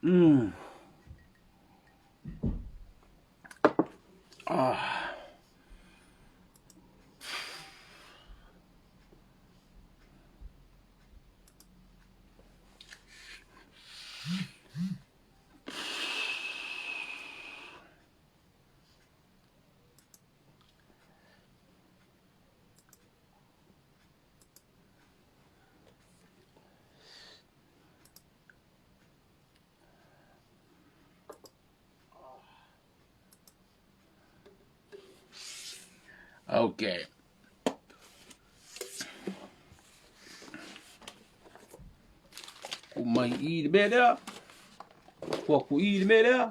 Mm. Ah. Okay. Ku mai i le mea lea. Kua ku i le mea lea.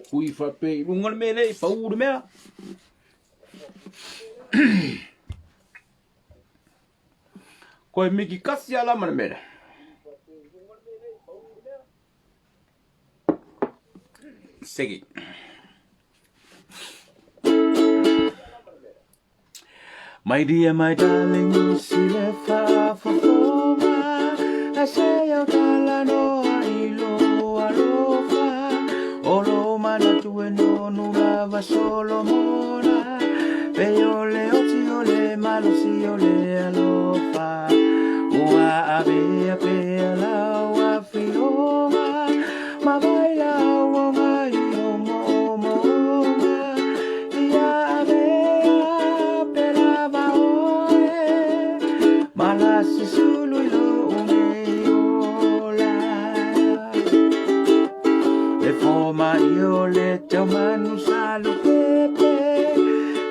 Kui whape i runga le mea lea, i pau le mea. Koe miki kasi ala ma le mea lea. Segi. My dear, my darling, sile faafofoga, ase au talanoa i lou alofa, o lou manatu e nonu lava Solomona, pei o le oti o le malosi o le alofa, ua avea pea lau afioga, ma vai lau oga i ou moomooga, ia avea pea lava oe, ma lasi sulu i lou nei ola. E fomai o le taumanu salupepe,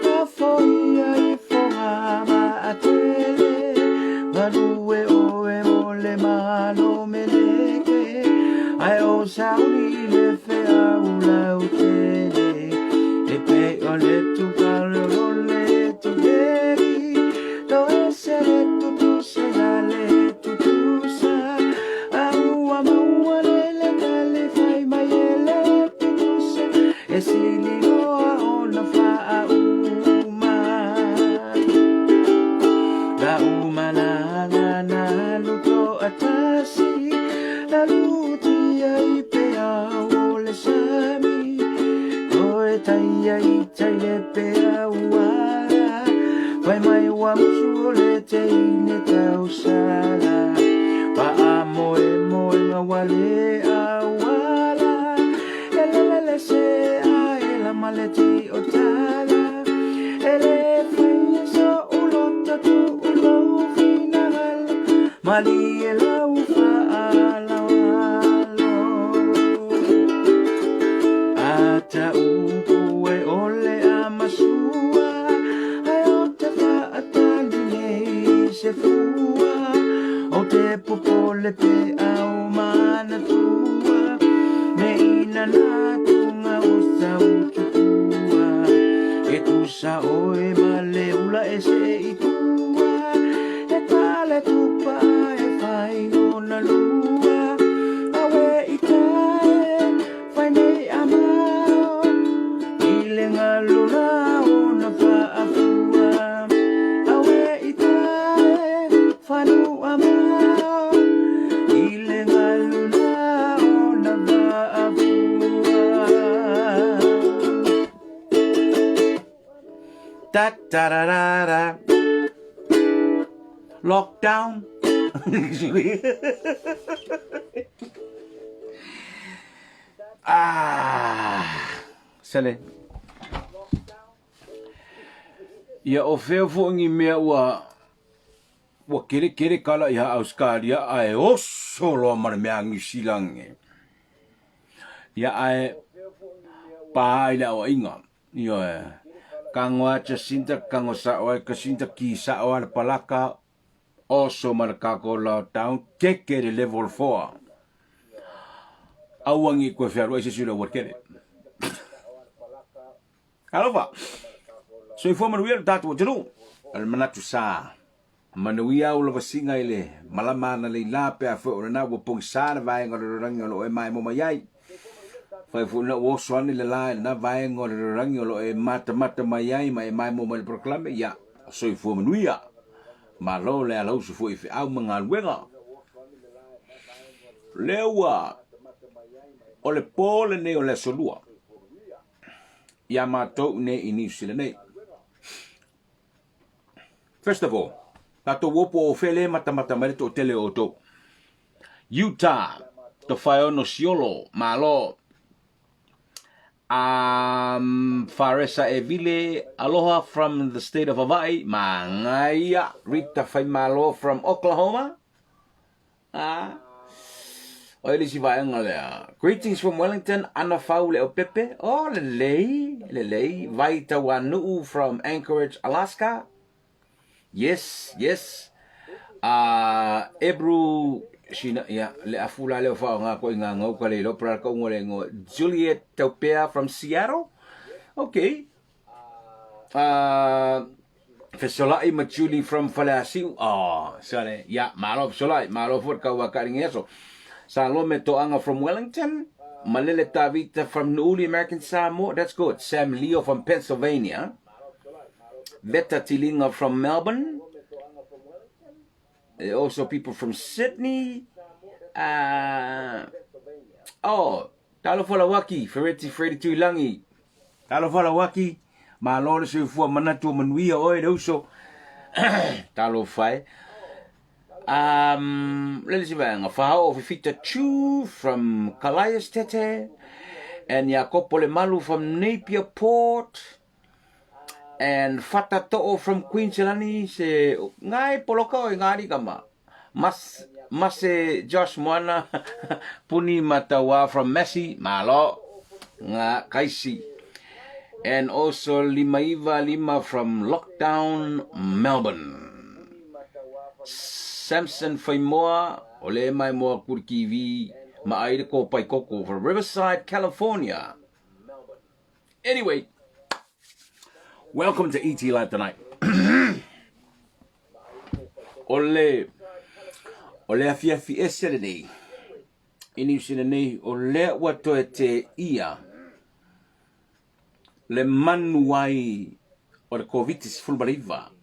na foia i foga maatele, galue oe mo le malo meleke, ae o sauni i le feau lautele. E pei o le tukalolo le tuteri, to ese le tutusega le tutusa, a ua maua le lena le fai mai e le tutusa, e sili loa ona faauma. La uma la la na luto atasi, la lutia i pe au o le sami, koe taia i tai le pe auala, fai mai ua musu o le teine tausala, paa moe moenga ua le auala, e lelele se a e lama le ti o tala, e le fai e so uloto tu ulou finagalo, malie lau faaaloalo. Ata upu e ole a masua, ai o te faatali nei se fua, o te popole pe au manatua, me ina natunga o sau tukua, e tusa oe ma le ula e se i tua, e pale tupa e fai nona lua, awe i tae, fai nei a mao, i le galu la ona faafua, awe i tae, fanua mao, i le galu la ona faafua. Da da da da da. Lockdown. Ah, sele. Ia o fea foʻi ni mea ua ua kele kele kala i ha Australia ae oso loa ma le mea a Niu Silange. Ia ae pa i le aoaiga. Ioe. Kago a Jacinta, kago sa'o ai Jacinta ki sa'o a le palaka oso ma le kako lockdown keke le level 4. Aua ngi koe fealuai se isi o le aualatele. Alofa. Soifua manuia lo tatou atunuu. O le manatu sa. Manuia au lavasiga i le malama ana leila pe a foi o lena ua pogisa le vaega o le lalolagi o lo o e maemo mai ai. Fai foi lena ua oso ane le la i lena vaega o le lalolagi o lo o e matamata mai ai ma e maemo mai le polokalame, ia, soifua manuia. Malo le alausu foi i feau ma galuega. Lea ua o le po lenei o le aso lua ia matou nei i Niu Sila nei. First of all, tatou o po o fea le matamata mai le toatele o outou. Utah, Tofaeono Siolo, malo. Um, Faresa Evile, aloha from the state of Hawaii, mangaia. Rita Faimalo from Oklahoma. Ah. O le isi vaega lea. Greetings from Wellington, Ana Fau le Opepe. Oh, lelei, lelei. Vai Tauanu'u from Anchorage, Alaska. Yes, yes. Uh, Ebru Sina, ia, le afu la leo whao ngā ko i ngā ngau ka le ilo, pra ka ungo le ingoa. Juliet Taupea from Seattle. Okay. Uh, Fesolai ma Julie from Faleasiu. Oh, sorry. Ya, malo Fesolai, malo fo ka wa ka ringi aso. Salome Toanga from Wellington. Malele Tavita from Nuuli, American Samoa. That's good. Sam Leo from Pennsylvania. Veta Tilinga from Melbourne. Also people from Sydney. Uh, oh, talofa lawaki, Fereti Fredi Tuilangi. Talofa lawaki, malo le soifua manatu o manuia oe le uso. Talofa e. Um, le lisi vaega, Whahao Fifita Chu from Kalaias Tete, and Iakopo Lemalu from Napier Port, and Fata To'o from Queensland, se ngai poloka o ngari kama. Mas, Mase Josh Moana, Puni Matawa from Massey, malo, ngā kaisi. And also Limaiva Lima from Lockdown, Melbourne. Samson Whaimoa, o le mai moa kurkiwi, ma ai le kōpai koko from Riverside, California. Anyway, welcome to ET Live tonight. o le, o le afiafi ese lenei, i Niu Sila nei, o lea ua toe te ia le manu ai o le Koviti-19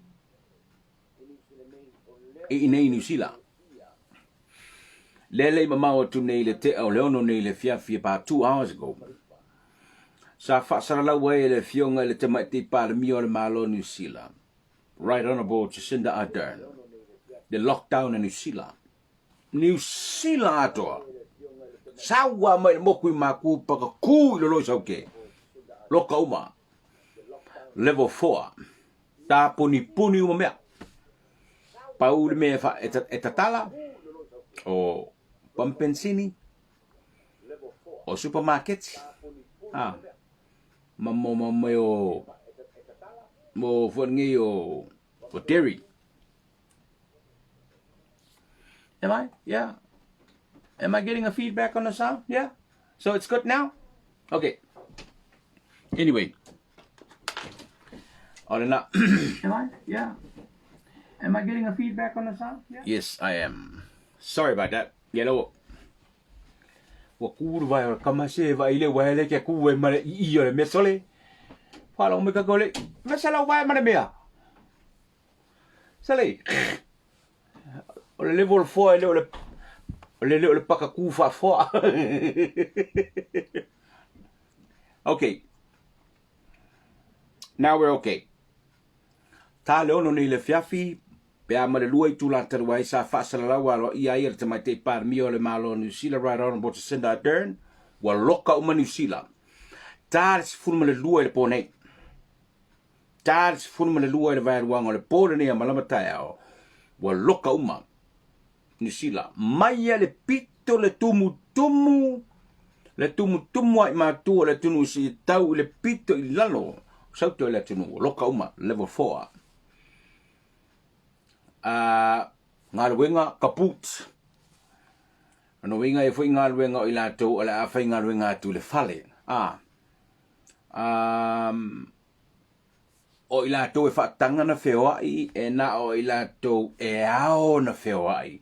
i inei i Niu Sila. Lea lei mamao atu nei le tea o le ono nei le fiafi about 2 hours ago. Sa faasalalau ai e le afioga i le Tamaitai Palemia o le Malo o Niu Sila, Right Honourable Jacinda Ardern, le lockdown a Niu Sila. Niu Sila atoa. Saua mai le moku i Makua paka ku i lolo i Sauke. Loka uma. Level 4. Tāpunipuni uma mea. Pau le mea e, e tatala o pampensini o supermarket. Ah. Ma mo ma mo o mo fo o o dairy. Am I? Yeah. Am I getting a feedback on the sound? Yeah. So it's good now? Okay. Anyway. O lena. Am I? Yeah. Am I getting a feedback on the sound? Yeah. Yes, I am. Sorry about that. Yeah, no. Ua kū le vae o le kama se vaai le uae le ke kū ai ma le ii o le mea sole. Whalo mai ka le, me se lau vae ma le mea. Sale, o le level 4 e le o le, o le le o le paka kū whaafoa. Okay. Now we're okay. Tā le ono nei le fiafi, pe a ma le lua itula talu ai sa faasalalau aloaia ai e le Tamaitai Palemia o le Malo o Niu Sila Right Honourable Jacinda Ardern, ua loka uma Niu Sila. Tā le 12 i le pō nei. Tā le 12 i le vaeluaga o le pō lenei a malama taeao, ua loka uma Niu Sila. Mai a le pito le tumutumu, le tumutumu a i matua o le atunuu seia tau i le pito i lalo, saute o le atunuu, ua loka uma, level 4. A, galuega kaput. Lona uiga e foi galuega o i latou o le a faigaluega atu i le fale. A, um, o i latou e faataga na feoai, e na o i latou e ao na feoai.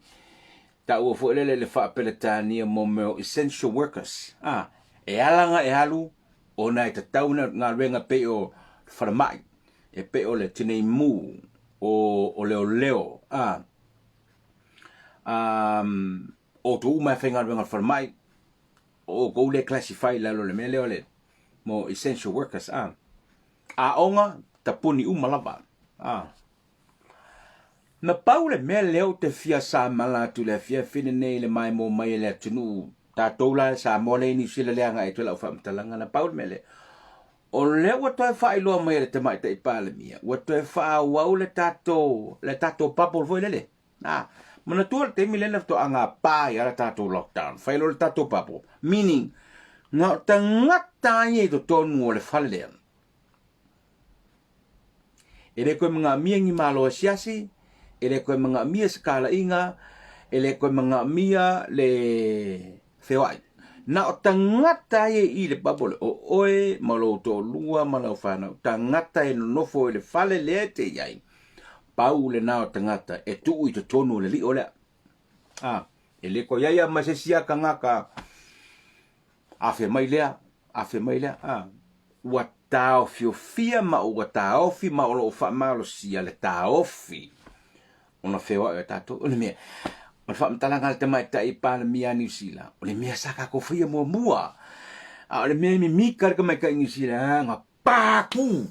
Taua foi lele le faa-Peretania mo mea o essential workers. A, e ala nga e alu, ona e tatau na galuega pei o falemai, e pei o le tinei mu, o leoleo, a, um, outou uma e faigaluega o le falemai, o outou lea e classify i lalo o le mea lea o le mo essential workers, a. Aoga, tapuni uma lava, a. Na pau le mea lea ou te fia samala atu i le afiafi lenei i le maimoa mai e le atunuu, tatou la e Samoa lea i Niu Sila lea agai atu ai lau faamatalaga, na pau le mea lea, o lea ua toe faailoa mai e le Tamaitai Palemia, ua toe faaauau le tatou, le tatou bubble foi lele. A, manatua le taimi lea na faatoa gapa ai lava le tatou lockdown, fai loa le tatou bubble, meaning, na o tagata ia i totonu o le fale lea, E le toe manaomia ni malo asiasi, e le toe manaomia se talaiga, e le toe manaomia le feoai. Na o tagata ia i le bubble, o oe ma lou toalua ma lau fanau, tagata e nonofo i le fale lea e te i ai, pau lena o tagata e tuu i totonu o le lio lea. A, e le toe i ai lava ma se isi lava tagata Afe mai lea, afe mai lea, a. Ua taofiofia ma ua taofi ma o lo o faamalosia le taofi ona feoai o tatou. O le mea, o le faamatalaga a le tamaitai Palemia a Niu Sila, o le mea sa tatou faia muamua. A o le mea e mimika le tamaitai Niu Sila, na pa ku,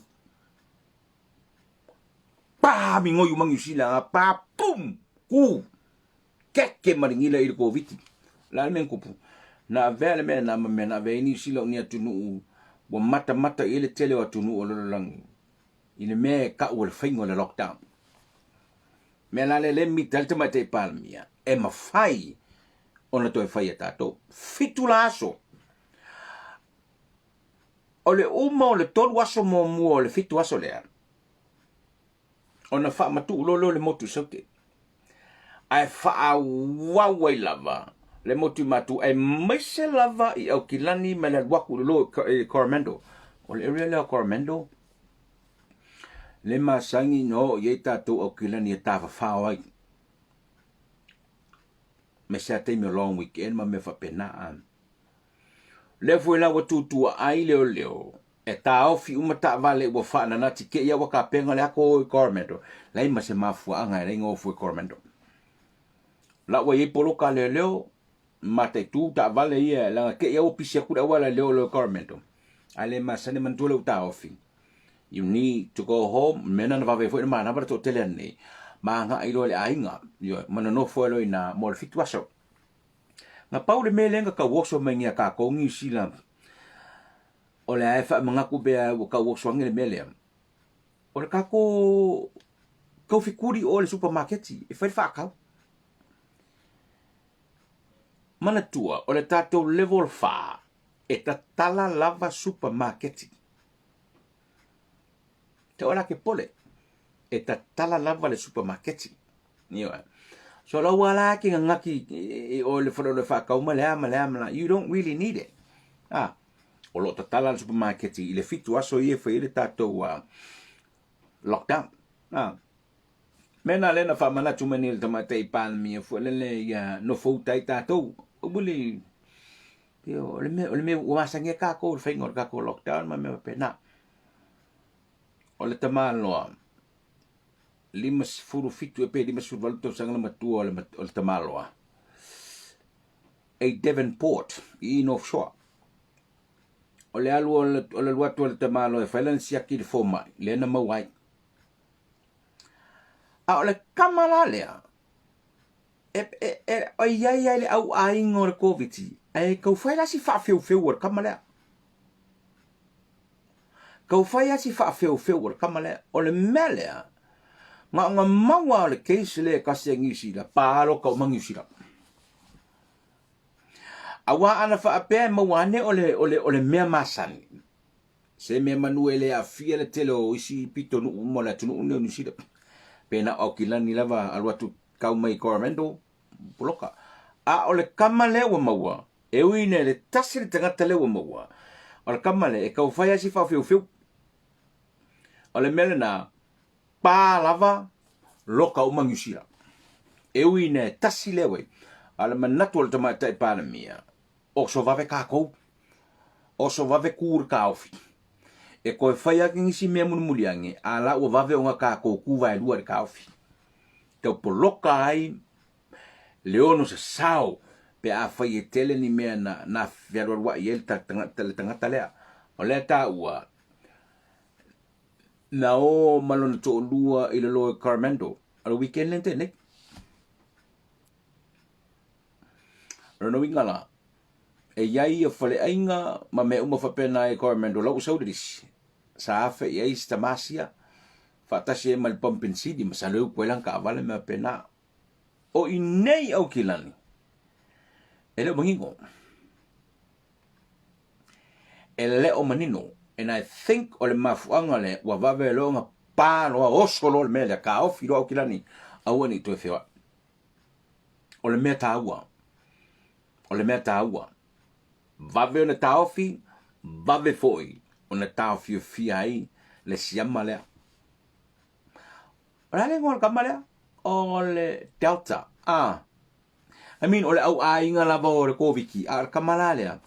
pa migoi uma Niu Sila, na pa pum, ku. Keke ma le gila i le Koviti. O le a le mea na tupu? Na avea le mea lena ma mea na avea ai Niu Sila o ni atunuu ua matamata i ai le tele o atunuu o le lalolagi i le mea e tau o le faiga o le lockdown. Mea la lea lea e mita ai le Tamaitai Palemia, e mafai ona toe fai e tatou. Fitu la aso. O le uma o le tolu aso muamua o le fitu aso lea, ona faamatuu loa lea o le motu i Saute, ae faaauau ai lava le motu i Matu, aemaise lava i Aukilani ma le alu atu i lalo i Coromandel. O le area lea o Coromandel, le masani na oo i ai tatou Aukilani e tafafao ai, aemaise lava taimi o long weekend ma mea faapena. Lea foi la ua tutuaai leoleo e taofi uma taavale ua faananati te i a ua tapena le ato o i Coromandel. Leai ma se mafuaaga e leai ona o fua i Coromandel. La ua i ai poloka a leoleo, mataitu taavale ia leaga te i a ua pisi atu le auala e leo loa i Coromandel. Ae le masani manatua lea ua taofi. You need to go home, mea na na vave ai foi ona manava le toatele anei, ma agai loa i le aiga, ioe, ma nonofo ai loa i ina mo le fitu aso. Na pau le mea lea na tau oso mai nei a tatou Niu Sila, o lea e faamanatu pea ua tau oso ane le mea lea, o le tatou taufetuli oe i le supamaketi e fai le faatau. Manatua, o le tatou level 4, e tatala lava supamaketi. Te oe la ke pole, e tatala lava le supamaketi. Ioe. So lau lava la ke gagati i oe le fale o le faatau ma le a ma le a ma le a, you don't really need it. Ah, o lo o tatala le supamaketi i le fitu aso ia e fai ai le tatou lockdown. Ah. Mea na lea na faamanatu mai nei le Tamaitai Palemia foi lele ia nofo uta ai tatou. Aua le o le mea o le mea ua masani ai tatou i le faiga o le tatou lockdown ma mea faapena. O le tamaloa 57 ea pe 58 tausaga le matua o le, o le tamaloa e Devonport i North Shore. O le alu o le, o le alu atu o le tamaloa e fai lana siaki i le fomai, lea na maua ai. A o le kama la lea, e, e, e, e i ai ai le au aiga o le Koviti, ae tau fai la si faafeufeu o le kama lea. Tau fai lava si faafeufeu o le kama lea. O le mea lea, na ona maua o le case lea e tasi a Niu Sila, pa loka uma Niu Sila. Aua ana faapea e maua ane o le, o le, o le mea masani, se mea manu e le aafia le tele o isi pitonuu uma o le atunuu lenei o Niu Sila. Pe na o Aukilani lava alu atu kau mai i Coromandel, poloka. A o le kama lea ua maua, E ui ina le tasi le tagata lea ua maua, o le kama lea e tau fai lava si faafeufeu. O le mea lena, pa lava loka uma Niu Sila. E ui ina e tasi lea ua a o le manatu o le Tamaitai Palemia, oso vave tatou, oso vave ku le taofi. E koe fai ake ngisi mea mulimuli ange, a la ua vave ona kākou kū vaelua i le kaofi. Tau poloka ai le ono sasao pe afai e tele ni mea na na fealualuaʻi ai le tagata lea. O lea taua, na o ma lona toʻolua i lalo i Coromandel o le weekend lea na tea nei. O lona uiga la, e i ai ia faleaiga ma mea uma faapena i Coromandel, la ua sau le lisi, sa afe i ai si tama sia, faatasi ai ma le pamu penisini, masalo e upu ai lana taavale ma mea faapena. O i nei i Aukilani, e le o manino. E le o manino. And I think o le mafuaga lea ua vave loa ona pa loa, oso loa le mea lea, taofi loa Aukilani, aua ne i toe feoai. O le mea taua, o le mea taua, vave ona taofi, vave foi ona taofiofia ai le siama lea. O le a le igoa o le kama lea? O le Delta. Ah. I mean, o le au aiga lava o le Koviti, a o le kama la lea,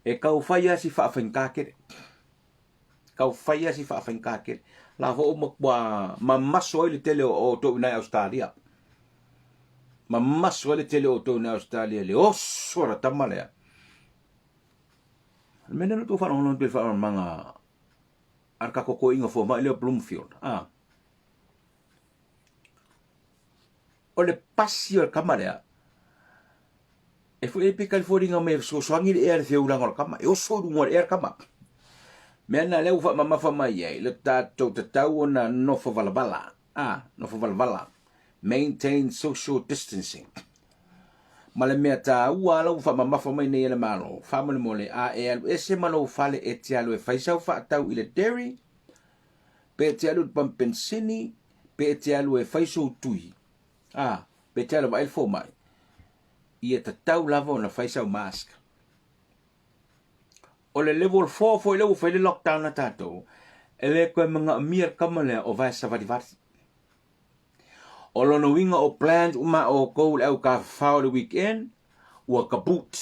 e tau fai lava si faafaigata tele. Tau fai lava si faafaigata tele. La foi ua matua mamaso ai le tele o outou i ina i Ausetalia. Mamaso ai le tele o outou i ina i Ausetalia i le oso o le tama lea. O le mea lea na outou faalogologo atu ai i le faamalamalamaaga a le tatou toeaina fomai lea o Bloomfield, a. O le pasi o le tama lea, e foi ai pe kalifoliga mai e fesoasoani le ea i le feulaga o le tama, e oso i luga o le ea le tama. Mea na lea ua faamamafa mai ai le tatou tatau ona nofo valavala, a, nofo valavala, maintain social distancing. Ma le mea taua la ua faamamafa mai nei e le Malo, faamolemole, a e alu ese ma lou fale e te alu e fai sau faatau i le dairy, pe e te alu i le pamu penisini, pe e te alu e fai sou tui, a, pe e te alu e vaai le fomai, ia tatau lava ona fai sau mask. O le level 4 foi lea ua fai le lockdown a tatou, e le toe manaomia le tama lea o vae savalivali. O lona uiga o plans uma a outou le au tafafao i le weekend, ua kaput.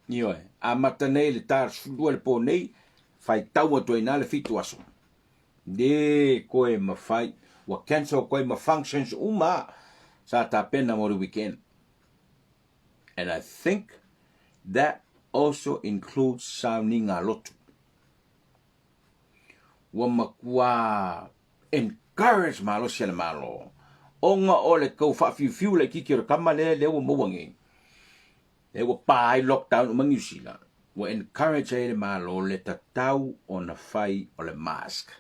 Ioe, amata nei le ta 12 le po nei, faitau atu ai ina le 7 aso. Le koe mafai, ua cancel koe ma functions uma sa tapena mo le weekend. And I think that also includes sauniga lotu. Ua matua encourage malosi a le Malo ona o le tau faafiufiu laitiiti o le tama lea lea ua maua nei, lea ua pa ai lockdown uma Niu Sila, ua encourage ai le Malo le tatau ona fai o le mask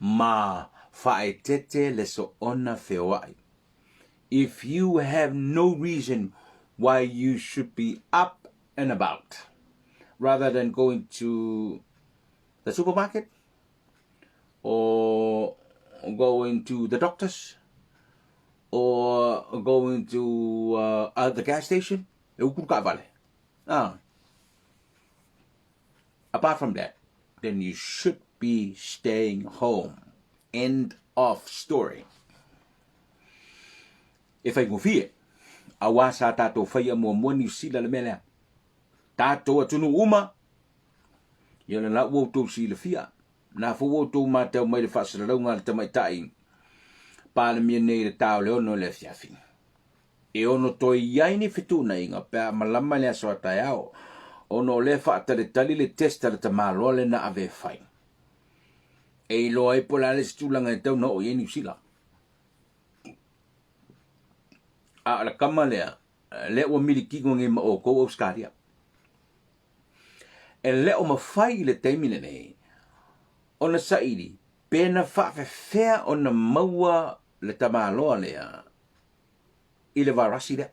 ma faaeteete le soona feoai. If you have no reason why you should be up and about rather than going to the supermarket or going to the doctors or going to uh, the gas station, e uku kaavale. Ah. Apart from that, then you should be staying home. End of story. E faigofie, auā sa tātou whaia muamua Niu Sila le mea lea. Tātou atunuu uma, ia le la ua outou silafia, na fo ua outou matau mai le faasalalauga a le tamaitai Palemia nei i le ta o le 6 i le afiafi. E ono toe i ai ni fetuunaiga pe a malama i le aso a taeao, ona o lea faatalitali le test a le tamaloa lea na ave e fai. E iloa ai po o le a le isi tulaga e tau na oo i ai Niu Sila. A o le kama lea, lea ua milikino nei ma outou Ausetalia. E le o mafai i le taimi lenei ona saili pe na faafefea ona maua le tamaloa lea i le vairasi lea.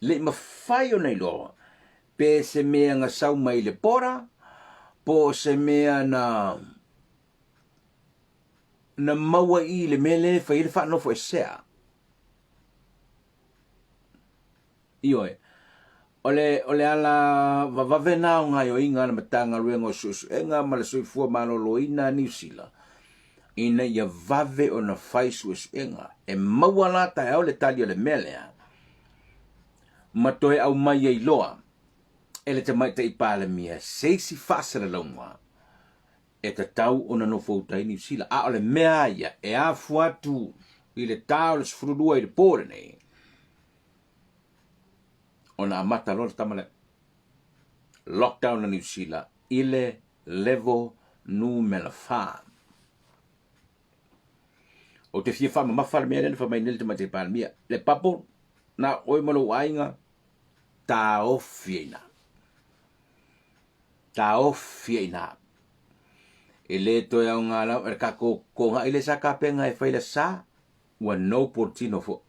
Le i mafai ona iloa pe se mea na sau mai i le border po o se mea na na maua i le mea lea e fai ai le faanofoesea. Ioe. O le, o le ala vavave na o gaioiga a le Matagaluega o Suesuega ma le Soifua Maloloina a Niu Sila, ina ia vave ona fai suesuega. E maua la taeao le tali o le mea lea, ma toe aumai ai loa. e le Tamaitai Palemia se isi faasalalauga e tatau ona nofouta ai Niu Sila. A o le mea ia e afua atu i le ta o le 12 i le po lenei, ona amata loa le tama lea. Lockdown a Niu Sila i le level numera 4. Ou te fia faamamafa le mea lea na fai mai nei le Tamaitai Palemia. Le bubble, na o oe ma lou aiga, taofi ai ina. Taofi ai ina. E le toe aoga lava le tatou togai lea sa tapena e fai le sa, ua no potino foi.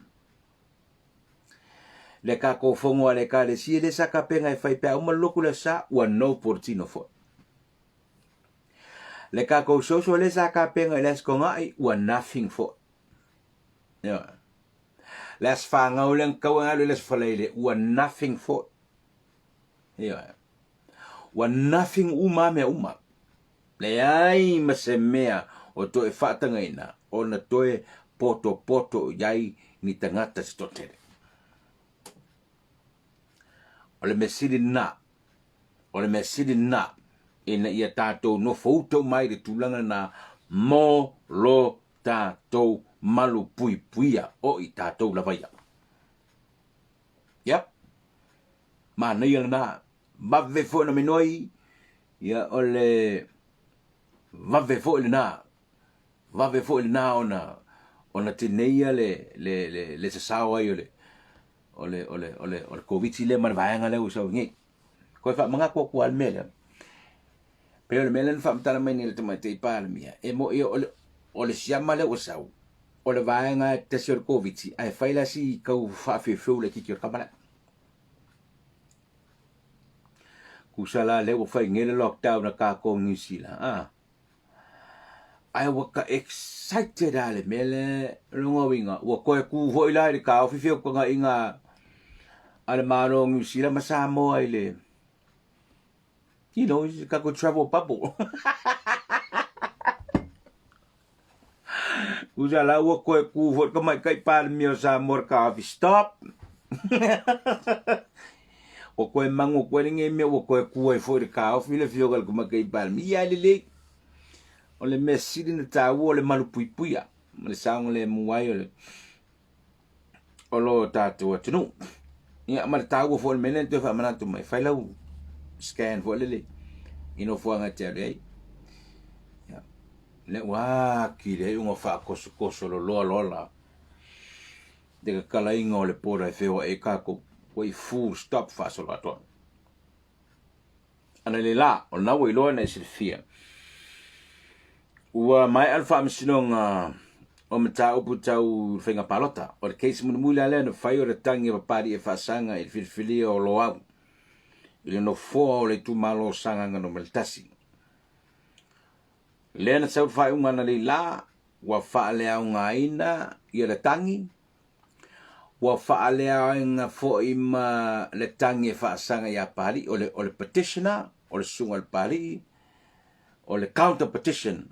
Le tatou fono a le Ekalesia lea sa tapena e fai pe a uma le lotu le sa, ua no potino foi. Le tatou social lea sa tapena i le Aso Toonai, ua nothing foi. Ioe. Le aso fanau lea na tatau ona alu i le Aso Faraile, ua nothing foi. Ioe. Ua nothing uma lava mea uma. Leai ma se mea o toe faatagaina ona toe potopoto i ai ni tagata se toatele. O le mea sili lena, o le mea sili lena ina ia tatou nofouta uma ai i le tulaga lena mo lo tatou malupuipuia o i tatou lava ia. Yep. Manaia lena. Vave foi ona minoi, ia o le vave foi lena. Vave foi lena ona ona tineia le le le le sasao ai o le o le o le o le o le Koviti lea ma le vaega lea ua sau nei. Koe faamanatu atu lava le mea lea. Pei o le mea lea na faamatala mai nei le Tamaitai Palemia, e moni o le, o le siama lea ua sau, o le vaega e tasi o le Koviti, ae fai la si tau faafeufeu laitiiti o le tama lea. Tusa la lea ua fai nei le lockdown a tatou Niu Sila, a? Ae ua ta excited lava i le mea lea, o lona uiga, ua toe tu foi la i le taofi feutagaiga a le Malo o Niu Sila ma Samoa i le, you know, i le tatou travel bubble. Tusa la ua toe tu foi le tamaitai Palemia o Samoa i le taofi, stop! Ua toe manu atu ai lenei mea ua toe tu ai foi i le taofi le afioga i le Tamaitai Palemia. Ia lelei, o le mea sili ona taua o le malupuipuia ma le saogalemu ai o le o lo tatou atunuu. Ia ma le taua foi o le mea lea na toe faamanatu mai, fai lau scan foi lele i nofoaga e te alu ai. Ia, lea ua atili ai ona faatosotoso loloa loa la le tatalaina o le border e feoai ai tatou, ua i full stop faasoloatoa. Ana le la, o lena ua iloa na e silafia, ua maea le faamasinoga o mataupu tau faiga palota. O le case mulimuli lava lea na fai o le tagi a Papalii e faasaga i le filifilia o Loau i le nofoa o le itumalo o Sagaga Nu.1. Lea na sau le faaiuga analeila ua faaleaogaina ia le tagi, ua faaleaogaina foi ma le tagi e faasaga ia Papalii, o le, o le petitioner, o le susuga i le Papalii, o le counter petition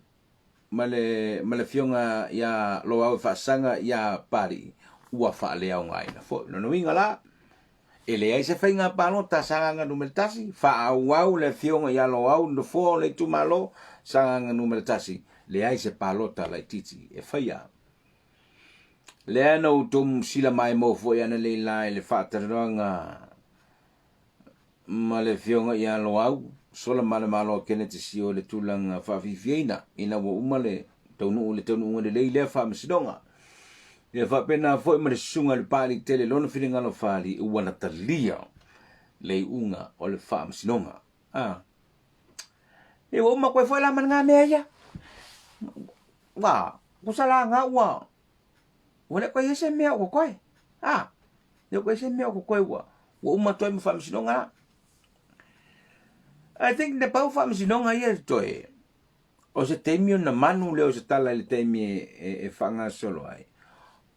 ma le, ma le afioga ia Loau e faasaga ia Papalii, ua faaleaogaina foi. Lona uiga la, E leai se faiga palota a Sagaga Nu.1, faaauau le afioga ia Loau le nofoa o le itumalo Sagaga Nu.1, leai se palota laitiiti e faia. Lea na outou sila maimoa foi ananei la i le faatalanoaga ma le afioga ia Loau, sola ma le Malo a Keneti Sio i le tulaga faafiafiaina ina ua uma le taunuu le taunuuga lelei lea faamasinoga. Ia faapena foi ma le susuga i le Papalii tele lona finagalo faaali ua na talia le iuga o le faamasinoga. A. E ua uma koe foi la ma ngā mea ia. Ua, kusa la ngā ua, ua le koe se mea o koe. A, le koe se mea o koe ua, ua uma toi ma faamasinoga la. I think na pau faamasinoga ia toe. O se taimi ona manu lea o se tala i le taimi e faagasolo ai.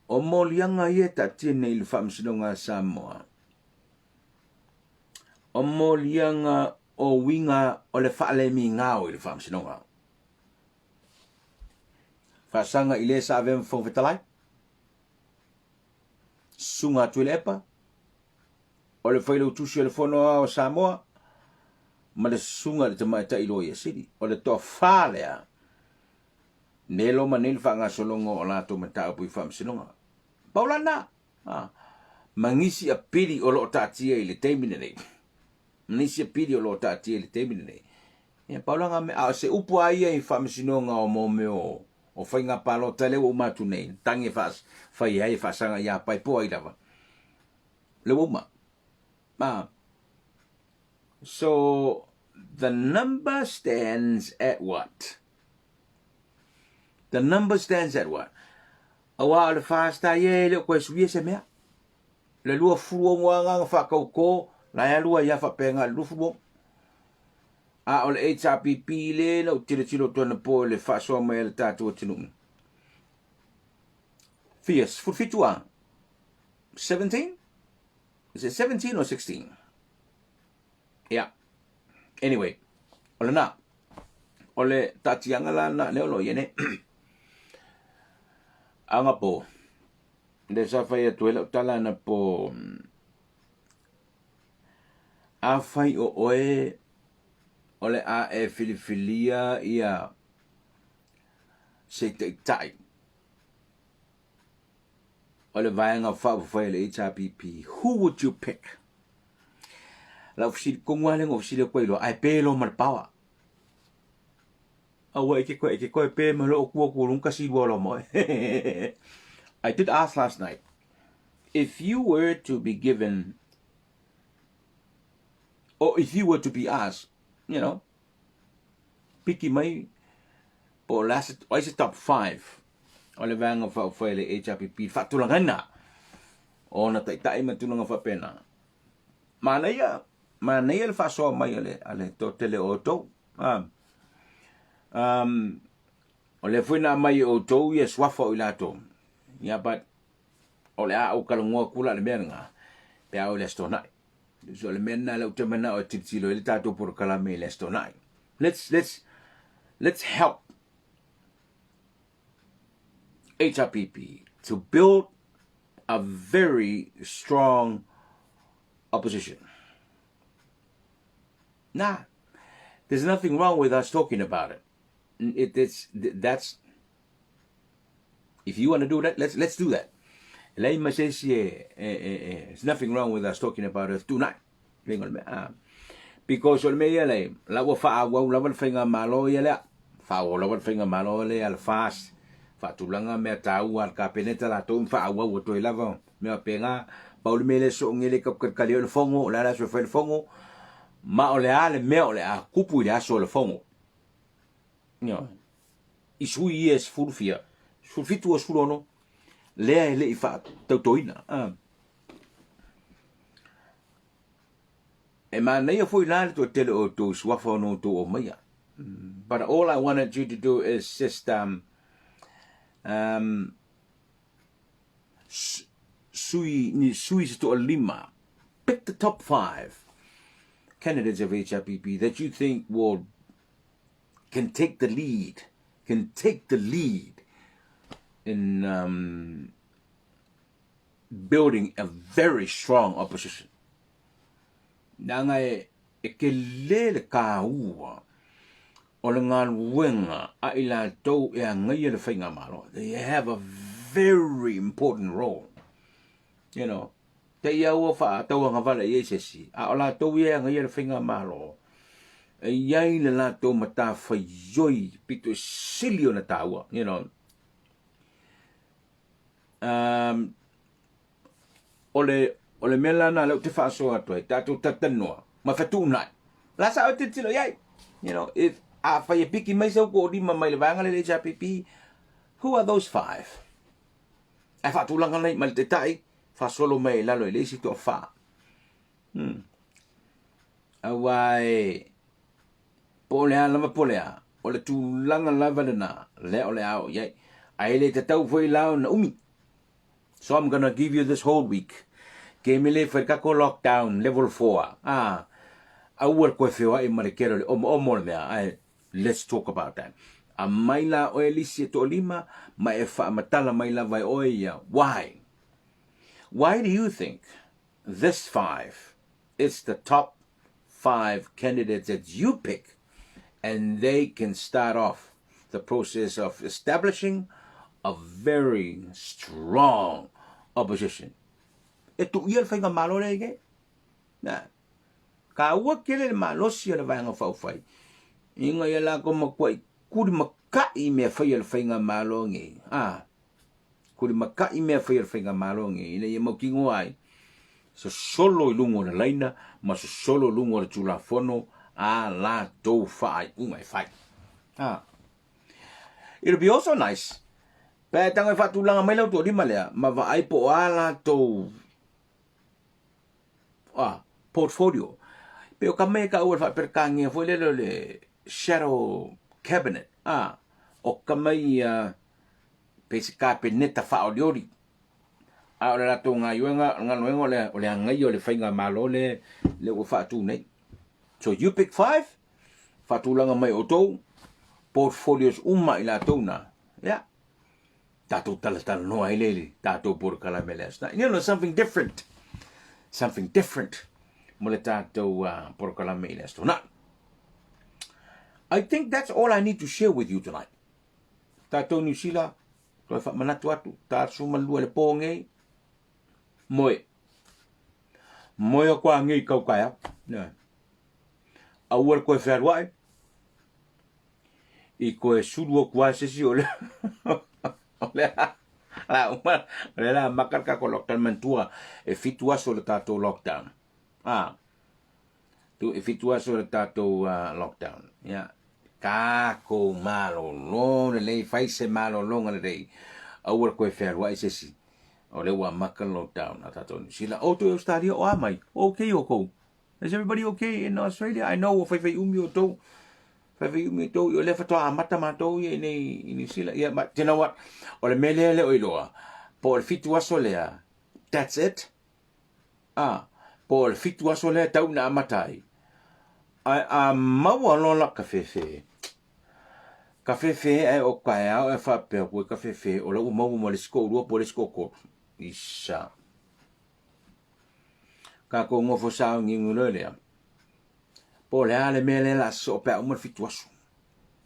O moliaga ia e taatia nei i le Faamasinoga a Samoa, o moliaga o uiga o le faalemigao i le Faamasinoga. Faasaga i le sa avea ma Fofoga Fetalai, Susuga Tuilaepa, o le Failautusi o le Fono Aoao a Samoa, ma le susuga i le tamaitai loia sili. O le toafa lea, nei lo ma nei le faagasologa o latou mataupu i faamasinoga. Pau la lena, a, ma nisi apili o lo o taatia i le taimi lenei. Ma nisi apili o lo o taatia i le taimi lenei. Ia, pau la ngā mea, a o se upu a ia i faamasinoga o mō mea o, o faiga palota lea ua uma atu nei, tagi e faas, fai ai e faasaga ia pai po ai lava. Le ua uma. A, so, the number stands at what? The number stands at what? Aua o le FAST ia e le o koe suia se mea. Le 26 agaga faakaukō, la e alu ai a faapena i le 26. A o le HRPP le na ou tilotilo atu anapo i le faasoa mai a le tatou atunuu. Fia, 17 a? 17? Is it 17 or 16? Yeah. Anyway, o lena. O le taatiaga la na lea o lo o i ai nei. Anapo, lea sa fai atu ai lau tala anapo, afai o oe o le a e filifilia ia se taitai o le Vaega Faaupufai a le HRPP, who would you pick? Lau fesili tonu lava lea na ou fesili atu ai loa, ae pe loa ma le power. Aua e ke koe, e ke koe pe ma loo tua atu lunga kasi lua loa ma oe. I did ask last night, if you were to be given, or if you were to be asked, you know, piki mai, po o le a se, o ai se top 5 o le Vaega Faaupufai a le HRPP i le faatulagaina o ona taitai ma tulaga faapena. Manaia, manaia le faasoa mai a le, a le toatele o outou. Ah. Um, o lea foi na aumai e outou ia suafa o i latou. Yeah, but o le a ou talanoa atu la i le mea lena, pe a oo i le Aso Toonai. So o le mea lena lea ou te manao e tilotilo ai le tatou polokalame i le Aso Toonai. Let's, let's, let's help HRPP to build a very strong opposition. Nah, there's nothing wrong with us talking about it. it it's, that's if you want to do that, let's let's do that. Lei ma se isi e, e, e, e, there's nothing wrong with us talking about it tonight. Lenga o le mea. Ah. Because o le mea ia lei, la ua faaauau lava le faigamalo ia lea. Faaauau lava le faigamalo lea a le FAST. Faatulaga mea taua a le Kapeneta latou ma faaauau atu ai lava mea faapena. Pau le mea lea soongia le kalikali ai o le fono, o le a le aso e fai le fono, ma o le a le mea o le a tupu i le aso o le fono. Ioe. I sui ia e sefulu fia, 17 ua 16, lea e le i faatautoina. Ah. E manaia foi la le toatele o outou suafa ona outou aumaia. But all I wanted you to do is just um, um, sui, ni sui se toalima. Pick the top five candidates of HRPP that you think will can take the lead, can take the lead in um, building a very strong opposition. Leaga e, e tele le taua o le galuega a i latou e agaia le faigamalo. They have a very important role. You know, te ia ua faatauagavale i ai se isi, a o latou ia e agaia le faigamalo, e i ai le latou matafaioi pito i sili ona taua, you know. Um, o le, o le mea lana lea ou te faasoa atu ai, tatou talatalanoa, ma fetuunai. La sa oe tilotilo i ai. You know, if afai e piki mai sau toalima mai le vaega lea i le HRPP, who are those five? Ae faatulaga nei ma le taitai, faasolo mai i lalo i le isi toafa. Hmm. Aua e, po o le a lava po o le a, o le tulaga lava lena, lea o le a oo i ai. Ae le tatau foi la ona umi. So I'm gonna give you this whole week. Ke mele fai tatou lockdown level 4. Ah, aua le toe feoai ma le tele o le omoomo o le mea. Ae let's talk about that. Aumai la oe lisi e toalima ma e faamatala mai lava e oe ia. Why? Why do you think this five is the top? five candidates that you pick and they can start off the process of establishing a very strong opposition. E tuia le faigamalo lea i Na, kāua kele le malosi o le Vaega Faaupufai, ina ia lākou matuai kulimaka'i i mea fai a le Faigamalo nei, ā, kulimaka'i i mea fai a le Faigamalo nei, ina ia mautinoa ai, sosolo i luga o le laina ma sosolo i luga o le Tulafono a latou faaiuga e fai. Ā. It'll be also nice, pe a e tago e faatulaga mai le autolima lea, ma vaai po o a latou ah, portfolio. Pe o ka mea ka ua faaperekania foi lele o le shadow cabinet, ah, o ka mai ia pe se kapeneta faaolioli. A o le latou gaioega, galuega o le, o le agaia o le faigamalo le, le ua faatu nei. So you pick five, faatulaga mai outou, portfolios uma i latou na. Yeah. Tatou talatalanoa ai lea i le tatou polokalame le aso. You know, something different. Something different mo le tatou uh, polokalame i le aso. Na, I think that's all I need to share with you tonight. Tatou New Zealand, toe whaamanatu atu, tā suma lua le pō ngei, moe. Moe o kua ngei kau kai au. Aua le koe whearuae, i koe sulu aku ai se isi o le o le la uma o le la maka le tatou lockdown manatua e fitu aso le tatou lockdown a tu e fitu aso le tatou uh, lockdown ia takou malolo lelei fai se malologa lelei aua le koe fealuai se isi o le ua maka le lockdown a tatou New Zealand outou i Australia o a mai okay oukou Is everybody okay in Australia? I know ua faifai umi outou. Faifai umi outou. O lea faatoa amata matou ia i nei i New Zealand. Yeah, but you know what? O le mea lea le o iloa. Po o le fitu aso lea. That's it. Ah, po o le fitu aso lea tau na amata ai. Ai a maua loa la ka fefe. Ka fefe ai o kaeao e faapea koe ka fefe o la ua maua ma le isi toalua po o le isi toatolu. Isa. Kākou nofo sauniuni loa lea. Po o le a le mea lea la soo pe a uma le fitu aso.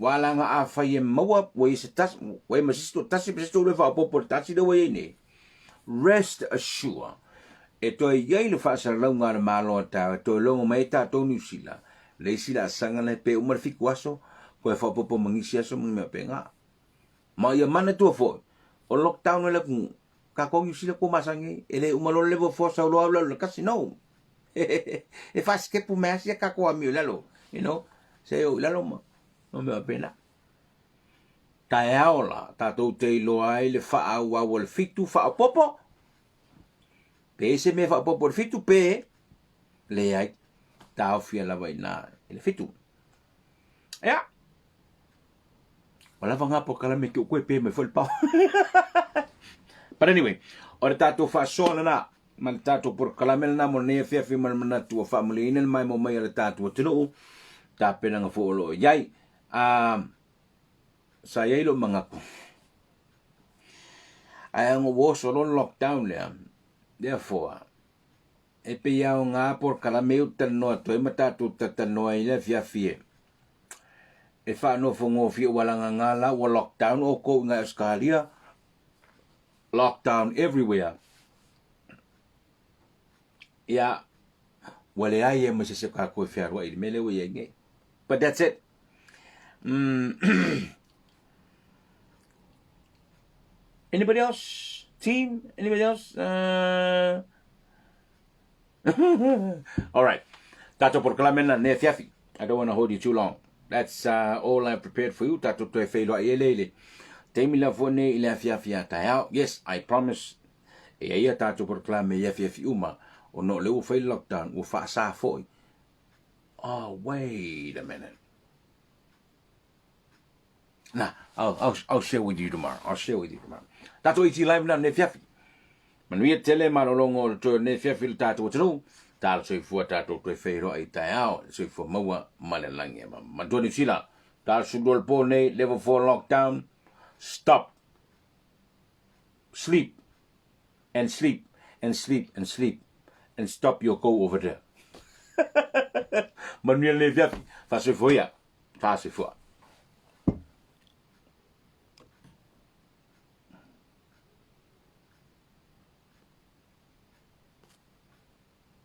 Ua ala nga afai e maua ua i se tasi, ua i ma se isi toatasi ma se isi toalua e faaopoopo i le tasi lea ua i ai nei. Rest assure, e toe i ai le faasalalauga a le Malo a taeao e toe logo mai ai tatou Niu Sila, le isi laasaga lea pe uma le fitu aso, toe faaopoopo ma nisi aso ma ni mea faapena. Ma ia manatua foi, o lockdown o le atunuu, Kākou Niu Sila kua masani ai, e le uma loa le level four sau loa au lalo le kasi, no. E faasikepu mai lava sia kākou amio i lalo, you know, se o i lalo ma, ma mea faapena. Taeao la, tātou te iloa ai le faaauau o le fitu faaopoopo, pe se mea faaopoopo i le fitu, pe leai, taofia lava i nā i le fitu. Ia, Ua lava ngā polokalame ki o koe pē mai foi le pao. But anyway, o le tātou faasoa lena, ma le tātou polokalame lena mo lenei afiafi ma le manatu ua faamalieina le maimoa mai a le tātou atunuu, tapenaga foi o lo o i ai. Uh, sa i ai lou manatu. Ae ona ua oso loa le lockdown lea, therefore, e pei lava o ngā polokalame ou te talanoa atu ai ma tātou talatalanoa ai i le afiafi e, e faanofogofie ua laga ngā la ua lockdown oukou i ngā Australia, lockdown everywhere. Ia, ua leai e ma se se o kākou e fealuai i le mea lea ua i ai nei. But that's it. Mm. Anybody else? Team? Anybody else? Uh... All right. Tatou polokalame na ne afiafi. I don't want to hold you too long. That's uh, all I've prepared for you. Tatou toe feiloai ele i le taimi la fua nei i le afiafi a taeao. Yes, I promise. E ia tatou polokalame i afiafi uma. O no le ua fai lockdown, ua faasā foi. Oh, wait a minute. Nah, I'll, I'll, I'll share with you tomorrow. I'll share with you tomorrow. Tātou iti live na ne fiafi. Manuia tele malologa o le toe o lenei afiafi i le tatou atunuu. Tala soifua tatou toe feiloai i taeao, le soifua maua ma le lagi e mama. Matua Niu Sila, tala sulu o le pō nei, level 4 lockdown, stop, sleep, and sleep, and sleep, and sleep, and stop your go over there. Manuia lenei afiafi. Faasoifua ia. Faasoifua.